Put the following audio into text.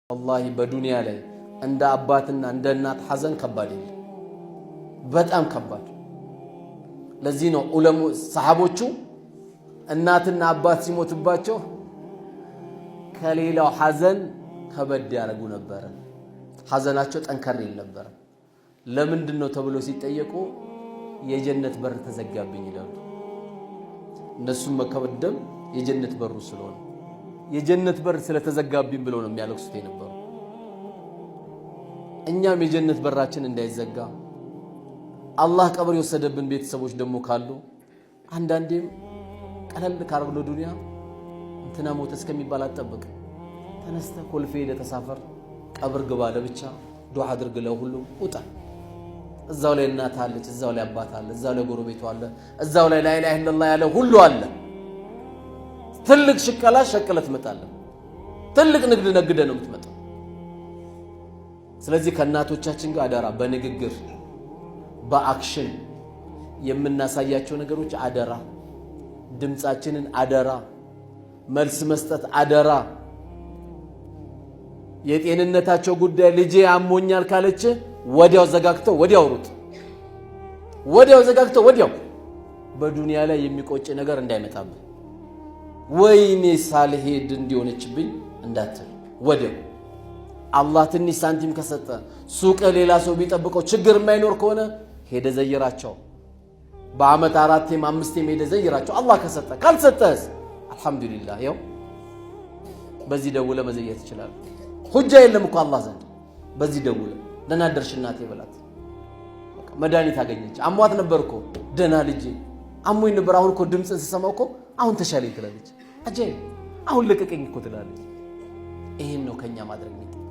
ወላሂ በዱንያ ላይ እንደ አባትና እንደ እናት ሐዘን ከባድ የለም። በጣም ከባድ። ለዚህ ነው ዑለሙ ሰሓቦቹ እናትና አባት ሲሞትባቸው ከሌላው ሐዘን ከበድ ያደርጉ ነበረ። ሐዘናቸው ጠንከር ይል ነበረ። ለምንድን ነው ተብሎ ሲጠየቁ የጀነት በር ተዘጋብኝ ይላሉ። እነሱም መከበደም የጀነት በሩ ስለሆነ የጀነት በር ስለተዘጋብኝ ብለው ነው የሚያለቅሱት የነበሩ። እኛም የጀነት በራችን እንዳይዘጋ አላህ ቀብር የወሰደብን ቤተሰቦች ደግሞ ካሉ አንዳንዴም ቀለል ካረግሎ ዱንያ እንትና ሞተ እስከሚባል አትጠብቅ። ተነስተ ኮልፌ ሄደህ ተሳፈር፣ ቀብር ግባ፣ ለብቻ ዱዓ አድርግ፣ ለሁሉም ውጣ። እዛው ላይ እናት አለች፣ እዛው ላይ አባት አለ፣ እዛው ላይ ጎረቤቱ አለ፣ እዛው ላይ لا إله إلا الله ያለ ሁሉ አለ። ትልቅ ሽቀላ ሸቅለ ትመጣለህ። ትልቅ ንግድ ነግደ ነው የምትመጣው። ስለዚህ ከእናቶቻችን ጋር አደራ፣ በንግግር በ action የምናሳያቸው ነገሮች አደራ፣ ድምፃችንን አደራ፣ መልስ መስጠት አደራ። የጤንነታቸው ጉዳይ ልጄ አሞኛል ካለች ወዲያው ዘጋግተው ወዲያው ሩጥ፣ ወዲያው ዘጋግተው ወዲያው። በዱንያ ላይ የሚቆጭ ነገር እንዳይመጣብህ፣ ወይኔ ሳልሄድ እንዲሆነችብኝ እንዳትል ወዲያው። አላህ ትንሽ ሳንቲም ከሰጠ ሱቅ ሌላ ሰው ቢጠብቀው ችግር የማይኖር ከሆነ ሄደ ዘይራቸው። በዓመት አራቴም አምስቴም ሄደ ዘይራቸው አላህ ከሰጠ። ካልሰጠህስ አልሐምዱሊላህ ያው በዚህ ደውለ መዘየት ይችላል። ሁጃ የለም እኮ አላህ ዘንድ። በዚህ ደውለ ደህና አደርሽ እናቴ በላት። መድኃኒት አገኘች። አሟት ነበር እኮ ደህና ልጄ አሞኝ ነበር፣ አሁን እኮ ድምፅን ስሰማው እኮ አሁን ተሻለኝ ትላለች። አጃይብ አሁን ልቀቀኝ እኮ ትላለች። ይሄን ነው ከኛ ማድረግ የሚጠበቅ።